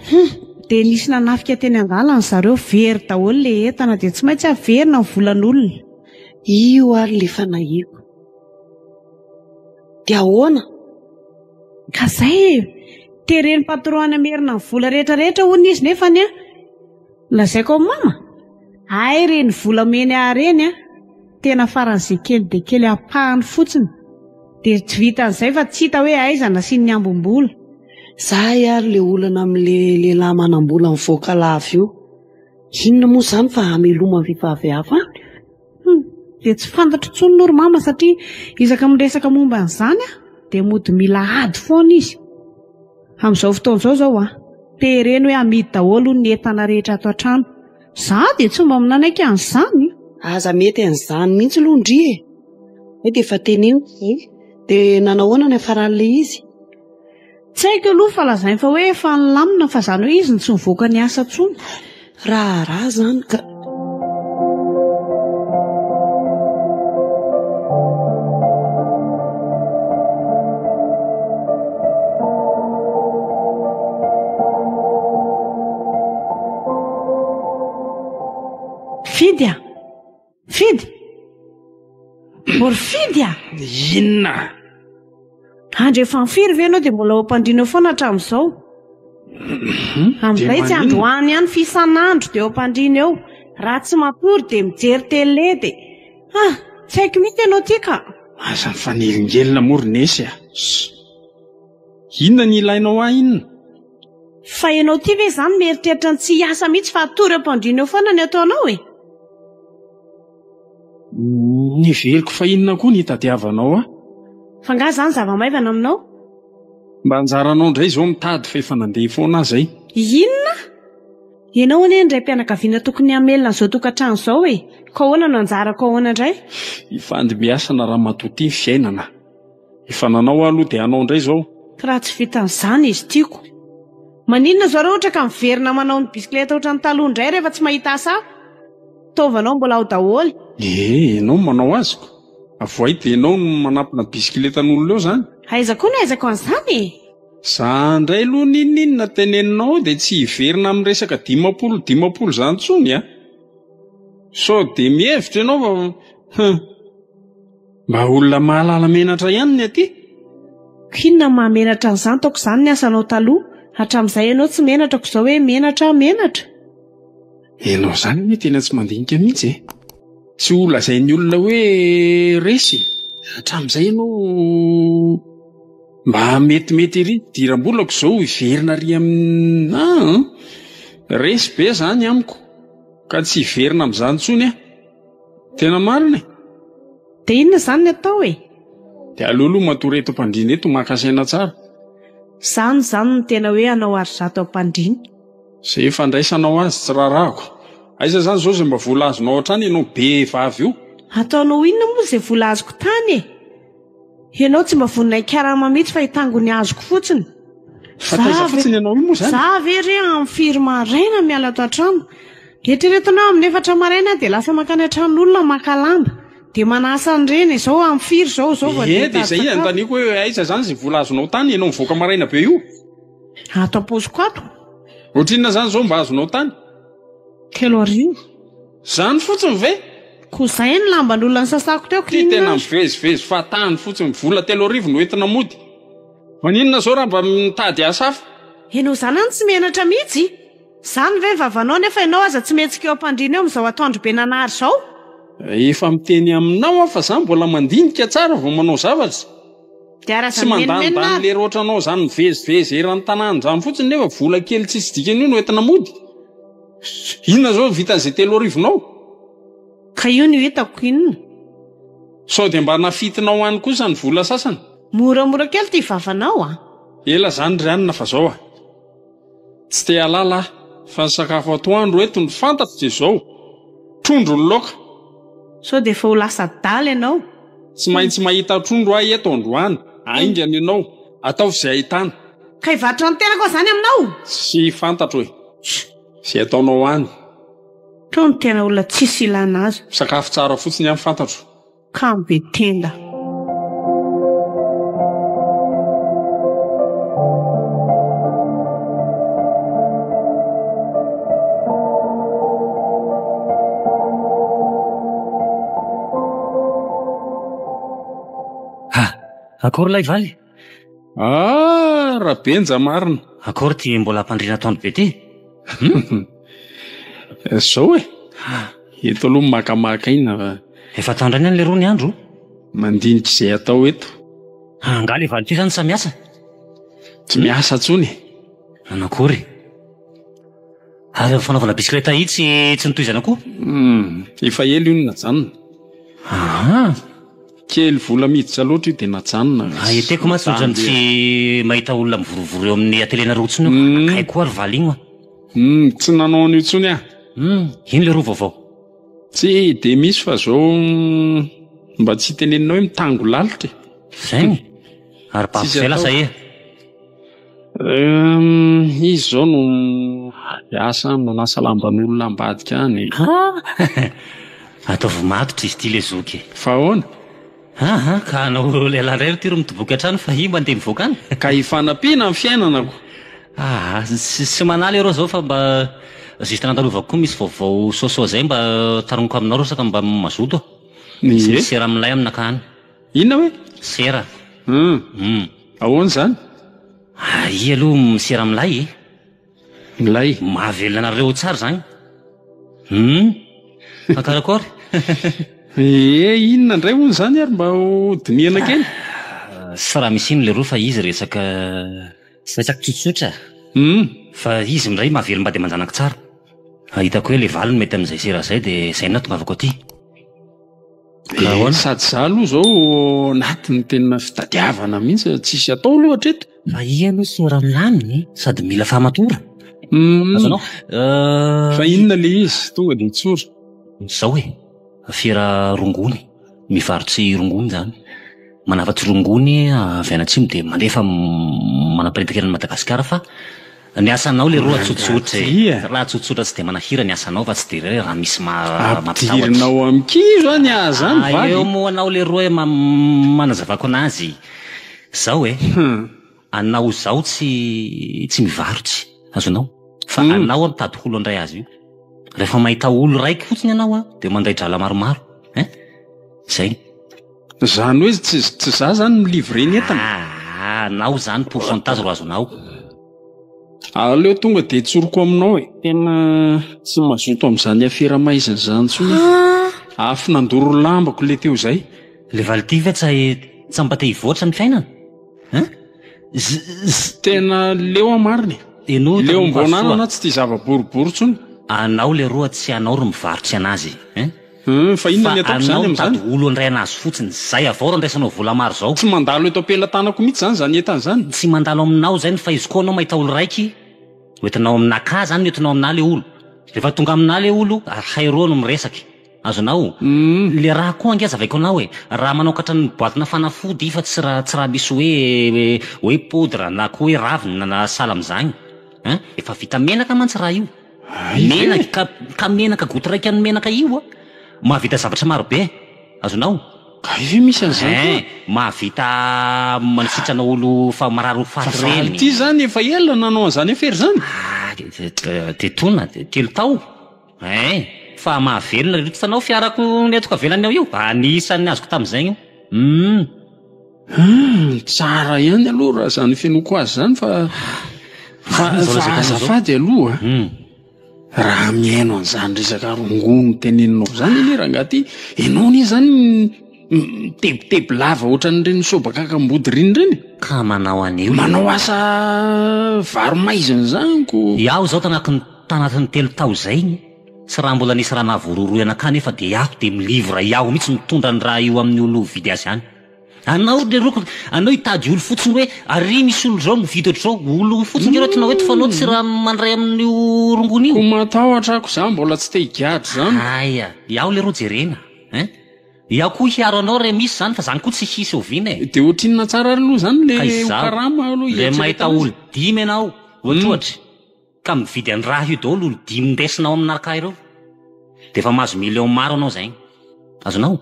Hum, dia nisy nanafika teny an-dalana zareo, very daholo ilay entana dia tsy maintsy averina ny volan'olona. Io ary ilay fanahiako. Dia ahoana? Ka zay e! Teren'ny patron any hamerina ny vola rehetra rehetra hono izy nefany an! Lazaiko amin'i mama? Hay ireny vola omeny ahy ireny an! Tena faran'izay kely dia kely ampahany fotsiny. Dia tsy vitan'izay fa tsy hita hoe aiza nasiany ny ambim-bola. Zay ary le olana amin'le lehilahy manam-bola mivoaka lava io. Inona moa izany fa hameloma vehivavy hafa any? Hum, dia tsy fantatro intsony aloha ry mama satria isaka miresaka momba an'izany aho dia mody mila ady foana izy. Amin'izao fotoana izao izao an, tereny hoe amidy daholo hono ny entana rehetra ato an-trano. Izaho dia tsy mba nanaiky an'izany. Aza mety an'izany mihitsy aloha ndry e! Hay dia efa teneniko izay. Dia nanao ahoana ny hafaran'ilay izy? Tsy haiko aloha fa lazainy fa hoe efa nilamina fa izany hoe izy no tsy nivoaka niasa intsony. Raharaha izany ka. Fidy a! Fidy! Ô ry Fidy a! Inona? Andro efa firy ve ianao dia mbola ao am-pandriana eo foana hatramin'izao? Mhm. Amin'izay tsy androany ihany f'isan'andro dia eo am-pandriana eo. Raha tsy matory dia mijery télé dia... Ah, tsy haiko mihitsy ianao ity ka. Aza mifanelingelina moa ry Nesy a. Inona ny ilainao ahy inona? Fa ianao ity ve izany mieritreritra ny tsy hiasa mihitsy fa hatory eo am-pandriana eo foana ny ataonao e? Neveriko fa inona koa ny hitadiavanao ahy? Fa angaha izany zava-maivana aminao? Mba anjaranao indray izao mitady fa efa nandeha foana aho izay. Inona? Ianao anie ny raim-pianakaviana tokony hamelona an'izao tokantrano izao e! Ka ahoana no anjarako ahoana indray? Ifandimbiasana ramatoa ity ny fiainana. Efa nanao aho aloha dia hanao indray izao. Raha tsy vitan'izany izy tiako. Maninona izao raha ohatra ka miverina manao ny bisikileta ohatran'ny taloha indray rehefa tsy mahita asa aho? Taovanao mbola ao daholo. Ee, ianao no manao azy ko. Avoay dia ianao no manampina bisikiletan'olona eo izany. Aiza koa no ahaizako an'izany e? Za indray aloha n'inon'inona teneninao dia tsy hiverina amin'ny resaka 50 50 izany intsony a! Sao dia mihevitra ianao fa hum. Mba olona mahalala menatra ihany ny aty. K'inona no mahamenatra an'izany taoko izany ny asanao taloha, hatramin'izay ianao tsy menatra ko izao hoe menatra aho menatra. Ianao izany anie tena tsy mandinika mihitsy e. Tsy ho lazain'ny olona hoe resy e. Hatramin'izay ianao mba metimety ery fidiram-bolako izao hiverina ary amin'ny an. Resy be izany amiko ka tsy hiverina amin'izany intsony aho. Tena marina e! Dia inona izany ny atao e? Dia aleo aloha matory eto am-pandriana eto maka saina tsara. Izany izany no tena hoe hanao arizato am-pandriana. Izay fandraisanao azy tsy raharahako. Aiza izany izao izay mba vola azonao hatrany ianao be vavy io? Ataonao inona moa izay vola azoko tany e? Ianao tsy mba vonona hikarama mihitsy fa hitango ny azoko fotsiny. Fa taiza fotsiny ianao io moa izany? Za ve re amin'ny firy maraina miala ato an-trano? Eritreretinao amin'ny efatra maraina aho dia lasa mankany an-tranon'olona maka lamba. Dia manasa an'ireny e. Izao amin'ny firy izao izao vao Ie, handeha dia hitady izay sakafo. anontaniako hoe aiza izany izay vola azonao tany ianao mivoaka maraina be io? Ato am-paosiko ato. Ohatrinona izany izao mba azonao tany? 3000. Izany fotsiny ve? Koa izay ny lamban'olona nisasako teo Ty tena mivezivezy fahatany fotsiny, vola 3000 no entina mody. Maninona zao raha mba mitady asa hafa? Enao zanany tsy menatra mihitsy. Zany ve ny vavanao nefa enao aza tsy mihetsika eo ampandriana eo amin'izao atoandro be nanary izao? Efa miteny aminao aho fa za mbola mandinika tsara vao manao zavatra. Dia ary aza Tsy mimenomena mandanindany ary. lery ohatranao zany mivezivezy eran'ny tanàna zany fotsiny nefa vola kely tsisy dikany io no entina mody. Inona zao vitan'izay telo arivonao? Ka io no hitako inona? Sao dia mba nafitinao any kosa ny vola sasany? Moramora kely ity vavanao a! Ela zany ry anona fa zao a! Tsy te halala aho fa ny sakafo atoandro eto ny fantatro dia zao, trondro ny laoka. Sao dia efa ho lasa adala ianao? Tsy maintsy mahita trondro aho eto androany, aingana ianao, ataovy izay ahitana. Ka hivarotra ny tenako aho zany aminao? Tsy fantatro e! Izay ataonao any. Teo no tena olona tsisy ilana azy. Sakafo tsara fotsiny ihany fantatro. Kamo be tenda. Ha! Akory ilay valy? Ah, Rabenja marina. Akory ty mbola ampandriana atoandro be ty? Hum. Zao e. Eto aloha makamaka aina fa. Efa atoandro ihany leroa ny andro. Mandinika izay atao eto. Angaha le valy ty zany sa miasa? Tsy miasa intsony e. Nanakory? Ary ny fanaovana bisikileta iny tsy tsy notohizana koa? Hum, efa ela io no najanona. Aa! Kely vola miditra loatra io dia najanona. Ah, eteko mantsy ohatran'ny tsy mahita olona mivorivory eo amin'ny atelier-nareo intsony aho. Hum. Akay koa ry valy iny oa. Hum, tsy nanao an'io intsony aho. Hum, ino leroa vaovao? Tsy dia misy fa zao mba tsy hitenenina hoe mitango lalitra e. Zay? Ary babo Tsisy zay lasa atao. e. Hum, izy zao no asa manasa lamban'olona ambadika any. Ah! Ataovy matotra izy ity le zoky e. Fa ahoana? Aha, ka anao lehilahy indray ry ty ro midoboka hatrany fa io mandeha mivoaka any. Ka hifanampiana ny fiainana ko. Ah, tsy tsy manaly areo zao fa mba juste nandalovako koa misy vaovao soasoa zay mba tarogniko aminao reo saka mba mazoto a. Misy Ie. sera milay aminakahy any. Inona hoe? Sera. Hum. Hum. Ahoana izany? Aia aloha misera milay e. Milay. Mahavelona anareo tsara izany. Hum. Fa karakory? Ee, inona indray hono izany ary mba ho dinihana kely? Tsy raha misy ino leroa fa izy resaka resaka tsotsotra. Hum. Fa izy indray mahavelom-bady aman-janaka tsara. Hitako hoe le valiny mety amin'izay sera izay dia izay no nahatongavako aty. Eh, sady za aloha zao anatin'ny tena fitadiavana mihitsy, tsisy atao aloha hatreto. Fa iha aloha sora milamina e, sady mila fahamatora. Hmm. Azonao? Fa inona le izy? Tonga dia tsora. Zao e, fiera rongony, mivarotsy rongony zany. Manafatsy rongony avy any atsimo dia mandefa manaparitaka eran'i Madagasikara fa ny asanao leroa tsotsotra e. Raha tsotsotra tsy dia manahira ny asanao fa tsy dia hoe raha misy mampitahotra. Ampidirinao amin'ny kizo any aho zany vady. Eo moa anao leroa e manazavako anazy. Zao e, anao zao tsy tsy mivarotsy, azonao? Fa anao mitady olo handray azy io. Rehefa mahita olo raiky fotsiny ianao a, dia mandray drala maromaro, hein? Zay. Zany hoe tsy tsy za zany mi-livrer ny entana. Ah, anao zany pourcentage ro azonao. Aleo tonga dia tsoriko aminao e. Tena tsy mazoto amin'izany afera maizina izany intsony aho. Afo nandoro ny lambako le teo izay. Le valy ty ve tsy tsy mba te hivoatra ny fiainana? Hein? Z z Tena leo aho marina e. Henoy Leo tamin'ny mbonanana vasoa. tsy tia zava-boribory intsony. Anao leroa tsy anao ro mivarotsy anazy hein? Hum, fa inona ny Fa ataoko izany anao amin'izany? mitady olo handray anazy fotsiny, zay avao ro andraisanao vola maro zao. Tsy mandalo eto am-pelatanako mihitsy izany izany entana izany. Tsy mandalo aminao zay ny fa izy koa anao mahita olo raiky hoentinao aminakà zany no entinao aminà le olo. Rehefa tonga aminà le olo, hay roa no miresaky. Azonao? Le raha koa ange azavaiko anao e, raha manokatra ny boatina fanafody fa tsy raha tsy raha misy hoe hoe poudre na koa hoe ravina na sahala amin'izany hein, efa vita menaka mantsy raha io. Menaka ka ka menaka goutte raika ny menaka io a, mahavita zavatra maro be, azonao? Ka io misy an'izany koa. Hein, mahavita manasitrana olo fa marary ho faty Fa valy ireny. ity zany efa ela nanao an'izany afera izany? Ah, de tona, telo tao. Hein, fa mahavelona ry hitanao fiarako nentiko avelany ao io, anisan'ny azoko tamin'izay io. Hum. Hum, tsara ihany aloha raha izany fenoako azy izany fa fa fa azafady aloha. Hum. Raha mihaino an'izany resaka rongony teneninao izany anie rangahy ty, ianao anie izany mitebiteby lava ohatran'ireny sobakakam-body ireny ireny. Ka manao an'io. Manao asa varo-maizina izany ko. Iaho izao tanatin'ny tanatin'ny telo tao izay iny. Tsy raha mbola nisy raha nahavoarohirohy anakahy nefa dia iaho dia mi-livre iaho mihitsy mitondra ny raha io amin'ny olo mividy azy any. Anao le roko, anao hitady olo fotsiny hoe ary misy olo zao mividy ohatr'izao, olo fotsiny nge reo tinao eto fa anao tsy raha mandray amin'io rongony io. Ko matahotra ako za mbola tsy te higadra zany. Aia, iaho leroa jerena hein. Iaho koa hiaro anao re misy zany fa zany koa tsy hisy oviana e. De ohatrinona tsara ary aloha zany le Ka izaho, karama aloha le mahita hieritreretana azy? olo dimy ianao ohatrohatry. Ka mividy an raha io daholo olo dimy ndesinao amina arka ireo de efa mahazo million maro anao zay azonao?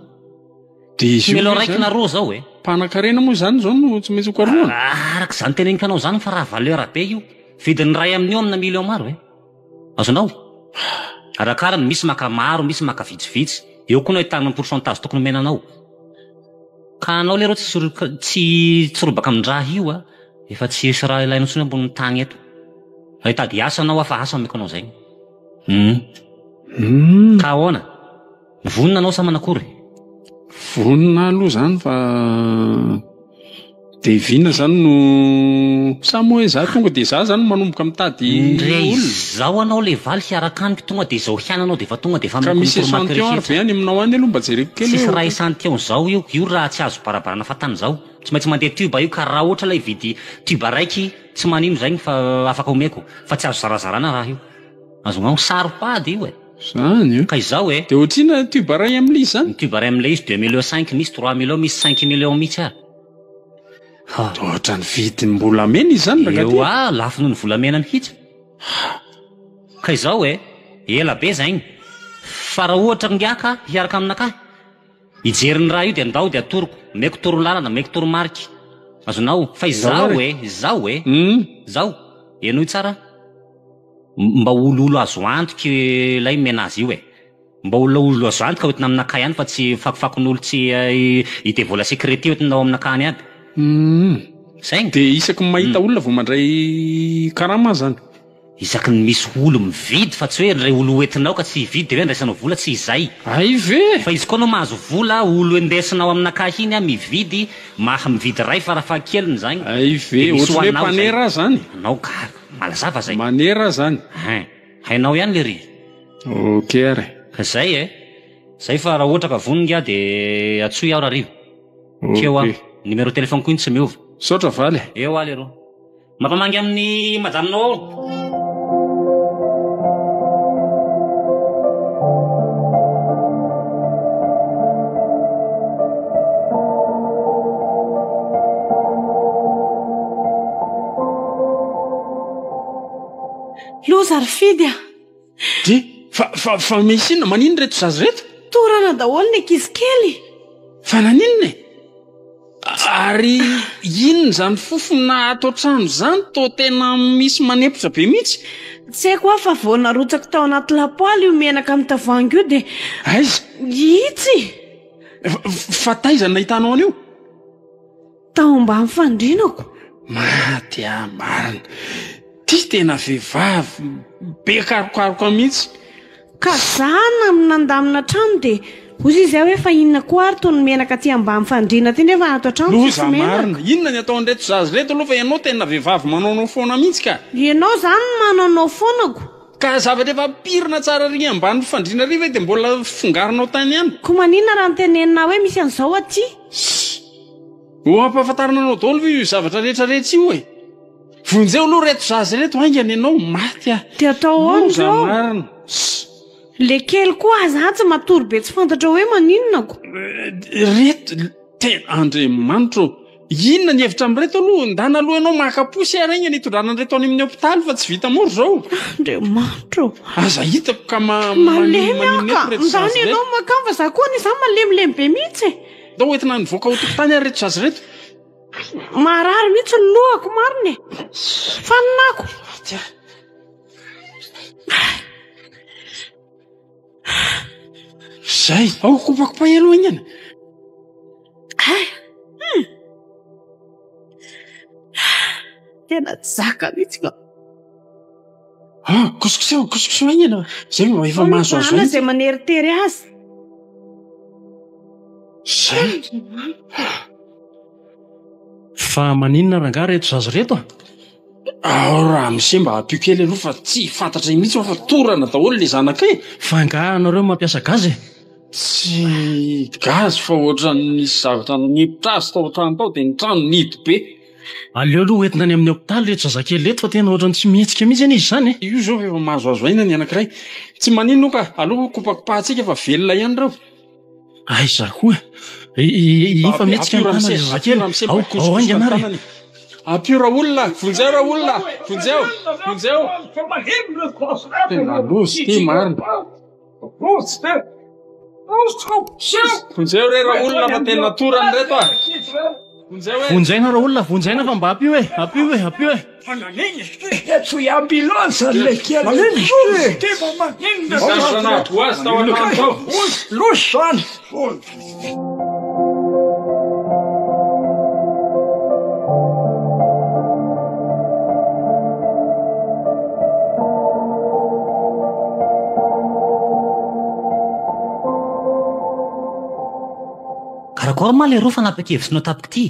De izy io Million ve raiky zany na roa zao e. Mpanakarena moa zany zao no tsy maintsy hokarohana? Araka izany teneniko anao zany fa raha valeur be io vidin'ny ray amin'io amina million maro e. Azonao? Arakarany misy maka maro misy maka vitsivitsy eo koa no ahitana ny pourcentage tokony omena anao. Ka anao leroa tsy tsy tsy robaka amin-draha io a. Efa tsy hisy raha ilaina intsony ambonin'ny tany eto. Raha hitady asa anao aho fa asa omeko anao izay. Hum. Ka ahoana? Vonona anao sa manakory? Vonona aloha izany fa Dia vina zany no sa moa hoe za tonga dia za zany manomboka mitady Ndre olona? izao anao le valy hiaraka amiko tonga dia izao hiany anao dia efa tonga dia efa Ka ameko ny misy toromarika échantillon ary rehetra. ve any aminao any aloha mba jereko kely Tsisy hoe raha échantillon zao io, io raha tsy azo barabarana fahatany zao. Tsy maintsy mandeha tube io ka raha ohatra ilay vidy tube raiky tsy manino zaigny fa afaka omeko fa tsy azo zarazarana raha io. Azonao saro-pady io e. Zany io. Ka izao e. Dia ohatr'inona tube ray amin'ilay izy zany? Ny tube ray amin'ilay izy deux millions cinq, misy trois millions, misy cinq millions mihitsy ary. Ha. Dia ohatran'ny vidim-bolamena izy zany rangahy ty? Eoa, lafo noho ny volamena mihitsy. Ka izao e, ela be zaigny. Fa raha ohatra ingahy ka hiaraka aminakahy, hijery ny raha io dia ndao dia atoroko, omeko torolalana, omeko toromarika. Azonao? Fa izaho e, izaho e, izao, henoy tsara. Mba ololo azo antoka ilay menazy io e! Mba ololo azo antoka hoentina aminakahy any fa tsy fakofakon'olo tsy hi-devola secret hoentina ao aminakahy any aby. Humm. Zay. Dia isaky ny mahita olona vao mandray karama zany? Isaky ny misy olo mividy fa tsy hoe ndray olo hoentinao ka tsy hividy dia hoe andraisanao vola tsy izay. Hay ve? Fa izy koa anao mahazo vola olo endesinao aminakahy iny mividy maha mividy ray farafahakeliny zany. Hay ve? Dia misy ho Ohatran'ny hoe anao zay. mpanera zany? Anao ka. Malazava zay. Manera zany. Hein. Hainao ihany lery. Ok ary. Ka zay e. Zay fa raha ohatra ka vonona ingahy de antsoy aho rahariva. Keo aho. Numéro téléphone ko iny tsy miova. Misaotra valy e. Eo aho leroa. Mampamangy amin'ny madaminao ao. Loza ry Fidy a! Dia, fa, fa, fa misy inona? Maninona ireto zaza ireto? Torana daholo ny ankizy kely. Fa naninona e? Ary inona izany fofona ato an-trano izany toa tena misy manempotra be mihitsy? Tsy haiko hoa fa vao narotsako tao anaty lapoaly io menaka amin'ny tavoahangy io dia. Aiza? Itsy! Fa taiza no nahitanao an'io? Tao ambany fandrinako. Maty aho marina. Ty tena vehivavy be karokaroka mihitsy. Ka za na nandamina trano dia hozy izy aho hoe fa inona koa ary tony menaka aty ambany fandriana aty nefa ato an-trano tsisy Loza menaka. marina. Inona ny ataon'ireto zaza ireto aloha fa ianao tena vehivavy manaonao foana mihitsy ka. Ianao zany no manaonao foanako. Ka zavatra efa pirina tsara ary ambany fandriana ary ve dia mbola fongarinao tany ihany? Ko maninona raha notenenina hoe misy an'izao aty? Ssss. Ho ampahafantarina anao daholo ve io zavatra rehetra rehetra io e? Vonjeo aloha ireto zaza ireto haingana ianao, maty aho. Dia atao ahoana Loza izao? marina. Ssss. Le kely koa aza atsy matory be tsy fantatra hoe maninona ko. Reto, tena Andriamanitra ô! Inona ny hevitra amin'ireto aloha? Ndana aloha ianao maka posy ary haingana hitondrana an'ireto any amin'ny hopitaly fa tsy vita mora izao. Andriamanitra ô! Aza hitako ka ma Malemy aho maninona ka! eto ireto zaza Ndana ireto. ianao makà fa za koa anie za malemilemy be mihitsy e! Ndao hoentina nivoaka ao tokotany ary ireto zaza ireto. Marary mihitsy ny lohako marina e! Faninako! Zay, ao kopakopay aloha haingana. Tena tsy zaka mihitsy ka. Ah, kosokoseho, kosokoseho haingana. Zay mba efa mahazo azo Ana haingana. izay maneritery azy. Zay. Fa maninona rangahy reto zaza reto a? Ao ramose mba ampio kely aloha fa tsy fantatra mihitsy fa torana daholo le zanaka e. Fa angaha anareo mampiasa gaz e? Tsy gaz fa ohatran'ny nisy zavatra nanipitra azy tao an-trano tao dia ny trano nihidy be. Aleo aloha hoentina any amin'ny hopitaly ireto zazakely ireto fa tena ohatran'ny tsy mihetsika mihitsy anie izy izany e. Io izao efa mahazoazo aina ny anankiray. Tsy maninona ka, aleo kopakopahantsika fa velona ihany ireo. Aiza koa e! Iny fa mihetsika ny tanana ry zazakely. Ao, ao haingana ary e. Ampio raolona, vonjeo raolona, vonjeo, vonjeo. Tena loza ity marina. Vonjeo re raolona fa tena torany reto a. Vonjeo e. Vonjaina raolona, vonjaina fa mba ampio e, ampio e, ampio e. Antsoy ambulance le kely. Nisy zavatra nahavoa azy tao an-trano tao. Loza zany. Karakory ma leroa fanapa-kevitrinao tapaka ity?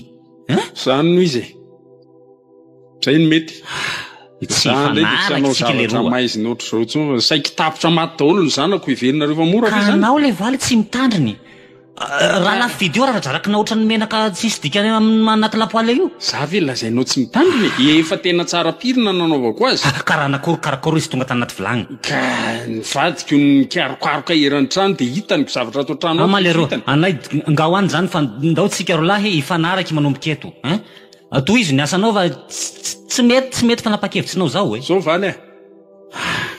Zany no izy e. Zay no mety. Tsy Za ndray dia tsy hifanaraka hanao isika zavatra leroa. maizina ohatr'izao intsony fa saiky tapitra maty daholo ny zanako heverinareo fa mora Ka ve zany? anao le valy tsy mitandriny. Raha lafo vidy io raradrarakina ohatran'ny menaka tsisy dikany amin'ny anaty lapoaly io. Za ve lazainao tsy mitandrina e? Efa tena tsara pirina ny nanaovako azy. Ka raha nakory karakôry izy tonga tany anaty vilagny. Ka ny vadiko nikarokaroka eran'ny trano dia hitany ko zavatra ato an-trano ao Ama dia leroa, hitany. anay ngao any zany fa ndao tsika rolahy hifanaraky manomboka eto hein. Tohizo ny asanao fa tsy mety tsy mety fanapahan-kevitsinao zao e. Zao valy a!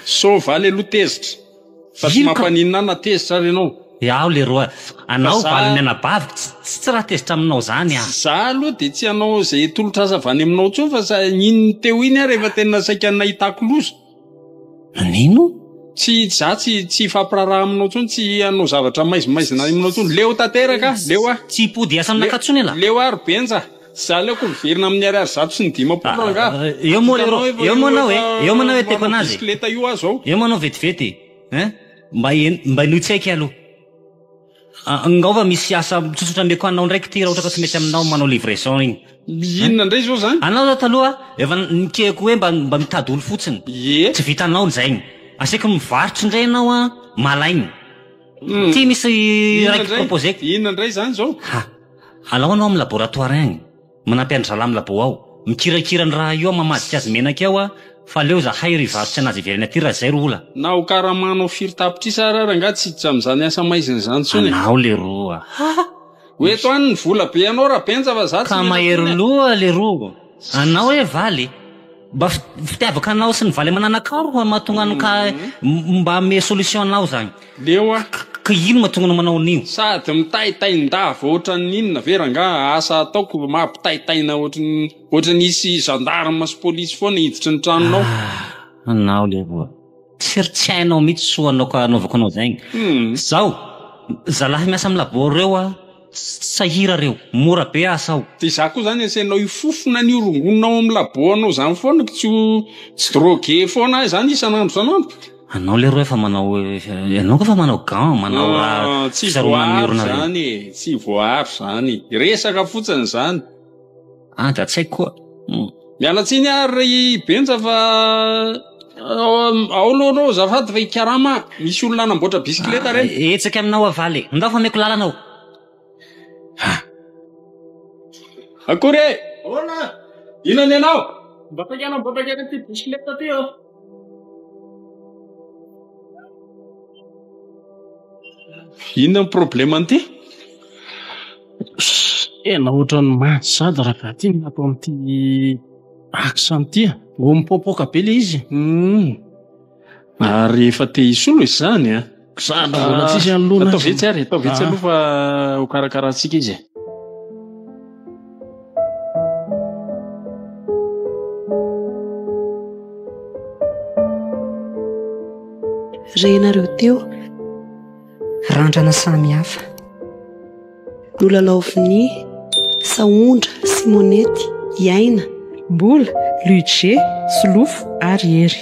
Sao valy aloha tezitra fa tsy Ino ka. mampaninona ahy na tezitra ary ianao. Iaho leroa, anao Fa za. valin'ny anabaviko tsy tsy raha tezitra aminao zany aho. Za aloha dia tsy hanao izay tolotr'asa avy any aminao intsony fa sa iny teo iny aho rehefa tena saika nahitako loza. Nanino? Tsy za tsy tsy hifampiraharaha aminao intsony, tsy hanao zavatra maizimaizina aminao intsony. Leo tanteraka aho, leo aho. Tsy hipody hiasa aminakahy intsony ialahy? Leo aho ry Benja. Za aleoko miverina amin'ny ariary 150 rangaha. Eo moa Hitanao leroa, efa eo io moa anao e, efa eo moa anao eteko manao anazy. bisikileta io aho zao. Eo moa anao vetivety e, hein? Mba en- mba henoy tsy haiko aloha. Angao fa misy asa tsotsotra ameko anao ndraiky ty raha ohatra ka tsy mety aminao manao livraison igny. Inona ndray zao zany? Anao zao taloha efa nikehiko hoe mba mba mitady olo fotsiny. Ie. Tsy vitanao ny zaigny. Asaiko mivarotry ndray anao an, malaigny. Ty misy Inona raiky ndray? proposeko. Inona ndray zany zao? Ha. Alao anao amin'ny laboratoire agny. Manampy an-dry zalahy amin'ny labo ao. Mikirakira ny raha io aho mamadika azy menaka ao a, fa aleo zahay ry hivarotsy anazy ivelany aty raha zay ro ola. Na ho karamanao firy tapitrisa ary rangaha tsy hiditra amin'izany asa maizina izany intsony e. Anao leroa a! Ho eto any ny vola be anao Rabenja fa za tsy Ka mila mahery intsony e. loha leroa. Anao e valy. Mba fitiavako anao sy ny valy aman'anakao ro mahatonga anao ka mba hanome solution anao zany. Leo ah. Ka ino mahatonga anao manao an'io? Sady mitaitain-dava ohatran'ny inona ve rangaha asa ataoko mampitaitaina ohatran'ny ohatran'ny hisy gendarme sy polisy foana hiditra ny tranonao. Ah, anao leroa. Tsy ry tsy hainao mihitsy soa anao ka anaovako anao zaigny. Zao, zalahy miasa amin'ny labo reo ah. Sahira reo, mora be asa ao. Dia za koa zany asainao hifofona an'io rongonao amin'ny labo anao zany foana ko tsy ho tsy drogué foana aho zany isan'andro isan'andro. Anao leroa efa manao ianao koa efa manao gant manao raha Tsy fisaronana ny voaaro orona reny. zany e, tsy voaaro zany. Resaka fotsiny zany. Ah da tsy haiko koa. Miala tsiny ary ry Benja fa ao aloha anao azafady fa hikarama aho. Misy olona hanamboatra bisikileta reny. Hetsika aminao avaly e. Ndao fa omeko lalana ao. Akory e! Ahoana? Inona ny anao? Mba saika hanamboatra kely an'ity bisikileta ity aho. Inona ny problème an'ity? Tena ohatran'ny maty sady rangahy ity ny ato amin'ity axe ity a. Vao mipoapoaka be ilay izy. Hum. Ary efa te hisolo izy izany a. Zany mbola tsisy anoloana Ataovy etsy ary, ataovy etsy aloha fa ho karakarantsika izy e. Renareo teo. Randrana samy hafa. Nolalaovin'i Sahondra sy Monety, Iaina. Mbola, Luger, Solofo ary Hery.